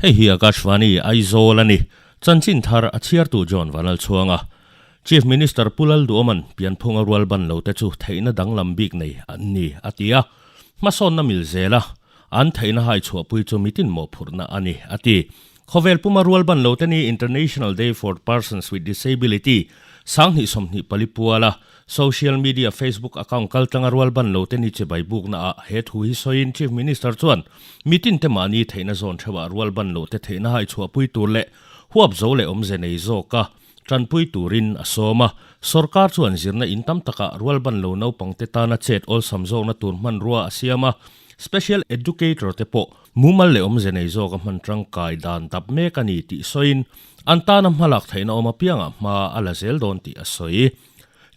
Hei hi Akashvani, Aizawl a ni. Chanchin thar a chhiartu John Vanlalchhuanga. Chief Minister Pu Lalduhawman pianphunga rual ban lo te chu theihna danglam bik nei an ni a ti a. Hmasawnna mil zela an theihna hai chhuahpui chu mitin mawhphurhna a ni a ti. Khawvel puma rual ban lo te ni International Day for Persons with Disability 2024 puala Social media Facebook account kaltlanga rual ban lo te ni chibai bukna ah he thu hi sawiin Chief Minister chuan mitin te mahni theihna zawn theuhah rual ban lo te theihna hai chhuahpui tur leh huap zo leh awmze nei zawka tanpui turin a sawm a. Sorkar chuan zirna in tam takah rual ban lo naupang te tana chet awlsam zawkna tur hmanrua a siam a, Special Educator te pawh mumal leh awmze nei zawka hman tangkai dan dap mek a ni tih sawiin an tana hmalak theihna awm apiangah hma a la zel dawn tih a sawi.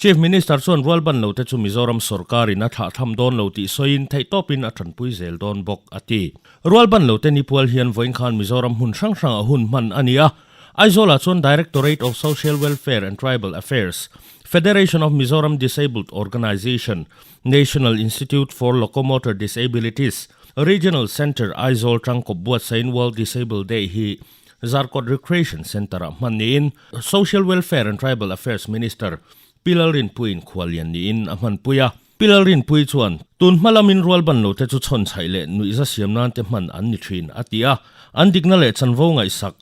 Chief Minister chuan rualban lo te chu Mizoram sorkarin a thlahthlam dawn lo tih sawiin theihtawpin a tanpui zel dawn bawk a ti. Rualban lo te ni pual hian vawiin khan Mizoram hmun hrang hrangah hun hman a ni a, Aizawlah chuan Directorate of Social Welfare and Tribal Affairs, Federation of Mizoram Disabled Organisation, National Institute for Locomotor Disabilities, Regional Centre Aizawl tangkawp buatsaihin World Disabled Day hi Zarkawt Recreation Centre-ah hman niin Social Welfare and Tribal Affairs Minister Pi Lalrinpuiin khuallian niin a hmanpui a. Pi Lalrinpui chuan, Tun hma lamin rualban lote chu chhawnchhaih leh nuihza siam nan te hman an ni thin, a ti a. An dikna leh chanvo ngaihsak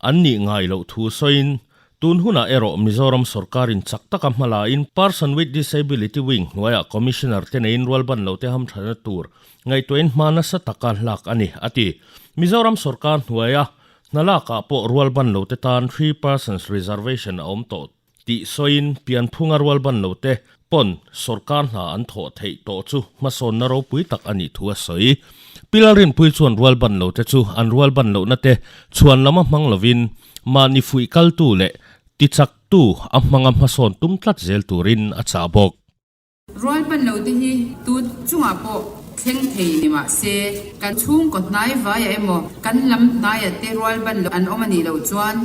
an nih ngai loh thu sawiin, tun hunah erawh Mizoram sorkarin chak taka hma lain Person with Disability Wing hnuaiah Commissioner te neiin rualban lote hamthatna tur Ngaihtuahin hma nasa taka hlak a ni, a ti. Mizoram sorkar hnuaia hna lakah pawh rualban lote tan 3 persons reservation a awm tawh tih sawiin pianphunga rualban lote pawn sorkar hna an thawh theih tawh chu hmasawnna ropui tak a nih thu a sawi. Pi Lalrinpuii chuan rualban lote chu an rualban lohna te chhuan lama hmang lovin mahni fuih kaltu leh tichaktu a hmanga hmasawn tum tlat zel turin a chah bawk. Rualban lo te hi tu chungah pawh thleng thei ni mah se, kan chhungkaw hnai vaiah emaw kan lam hnaiah te rualban lo an awm a nih loh chuan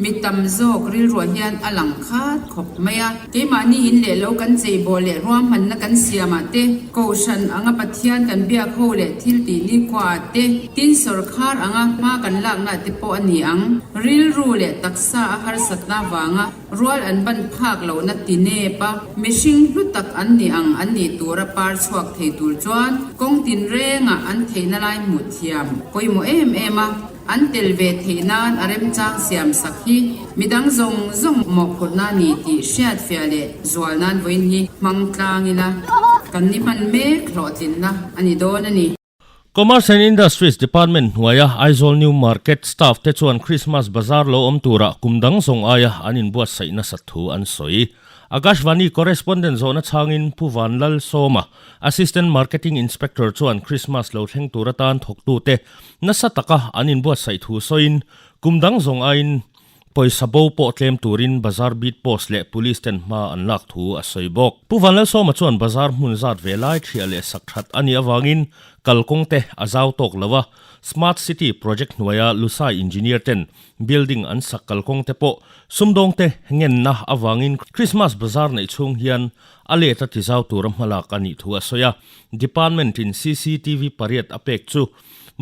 mi tam zawk rilruah hian a lang khat khawp mai a. Keimahni in leh lo kan cheibawh leh ruahmanna kan siamah te, Kohhran anga Pathian kan biak ho leh thil tih nikhuaah te, tin sawrkhar anga hma kan lakna te pawh a ni ang. Rilru leh taksa a harsatna vanga Rual an ban phak lohna ti nep a, mihring hlu tak an ni ang an nih tura par chhuak thei tur chuan kawng tinrengah an theihna lai hmuh thiam pawimawh em em a, an tel ve theih nan a remchang siam sak hi midang zawng zawng mawhphurhna a ni tih hriatfiah leh zual nan vawiin hi hmang tlang ila kan ni hman mek hlawhtlinna a ni dawn a ni. Commerce and Industries Department hnuaia Aizawl New Market staff te chuan Christmas Bazaar lo awm turah kum dang zawng aia an inbuatsaih nasat thu an sawi. Akashvani correspondent zawhna chhangin Pu Vanlal Sawma, Assistant Marketing Inspector chuan Christmas lo thleng tur atan thawktute nasa taka an inbuatsaih thu sawiin kum dang zawng aiin Pawisa bo pawh tlem turin Bazar Beat Post leh Police ten hma an lak thu a sawi bawk. Pu Vanlalsawma chuan Bazar hmun zat ve lai thiah leh sak that a nih avangin kalkawng te a zau tawk lo a, Smart City project hnuaia Lusai Engineer ten building an sak kalkawng te pawh sumdawng te ngenna avangin Christmas Bazar neih chhung hian a let a ti zau tura hmalak a nih thu a sawi a. Department in cctv pariat a pek chu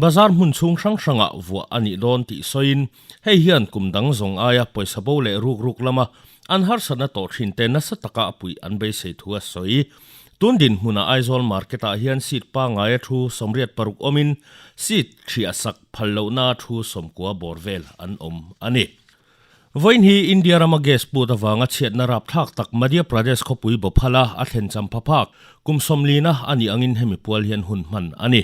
Bazar hmun chhung hrang hrangah vuah a nih dawn tih sawiin Hei hian kum dang zawng aia pawisa bo leh ruk ruk lama an harsatna tawh thin te nasa taka a puih an beisei thu a sawi. Tun dinhmunah Aizawl market-ah hian seat pangngaia thu 86 awmin seat thiah sak phal lohna thu 90 bawr vel an awm a ni. Vawiin hi India rama gas put avanga chhiatna rapthlak tak Madhya Pradesh khawpui Bhopal-a a thlen champha phak kum 40 na a nih angin hemi pual hian hun hman a ni.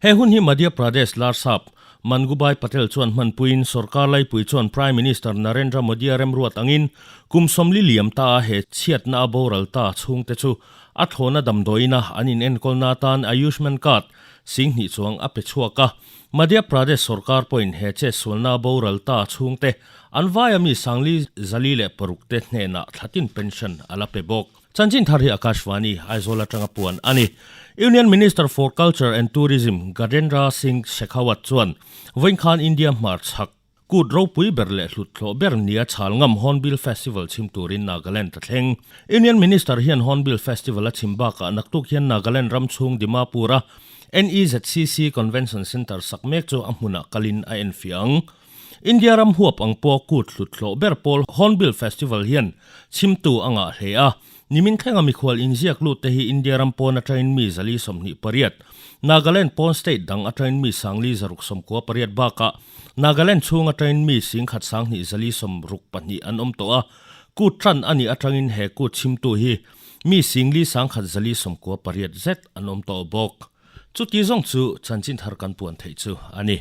He hun hi Madhya Pradesh Larsap, Mangubhai Patel chuan hmanpuiin sorkar laipui chuan Prime Minister Narendra Modi-a remruat angin kum 40 liam ta a he chhiatna a boral ta chhungte chu a thlawna damdawiina an inenkawlna atan Ayushman Card 2000 chuang a pe chhuak a. Madhya Pradesh sorkar pawhin he chetsualna a boral ta chhungte an vaia mi 4406 te hnenah thlatin pension a la pe bawk. Chanchin thar hi Akashvani, Aizawl atanga puan a ni. Union Minister for Culture and Tourism Gajendra Singh Shekhawat chuan vawiin khan India hmarchhak kut ropui ber leh hlut thlawh ber nia chhal ngam Hornbill Festival chhim turin Nagaland a thleng. Union Minister hian Hornbill Festival a chhim bakah naktuk hian Nagaland ram chhung Dimapur-a. NEZCC Convention Centre sak mek chu a hmunah kalin a enfiah ang. India ram huap ang pawh kut hlut hlawh ber pawl Hornbill Festival hian chhimtu a ngah hle a. Nimin thlenga mikhual inziak lut te hi India ram pawn atangin mi 428, Nagaland pawn state dang atangin mi 498 bakah Nagaland chhung atangin mi 10,262 an awm tawh a. Kut tan a nih atangin he kut chhimtu hi mi 4,198 zet an awm tawh bawk. Chuti zawng chu chanchin thar kan puan theih chu a ni.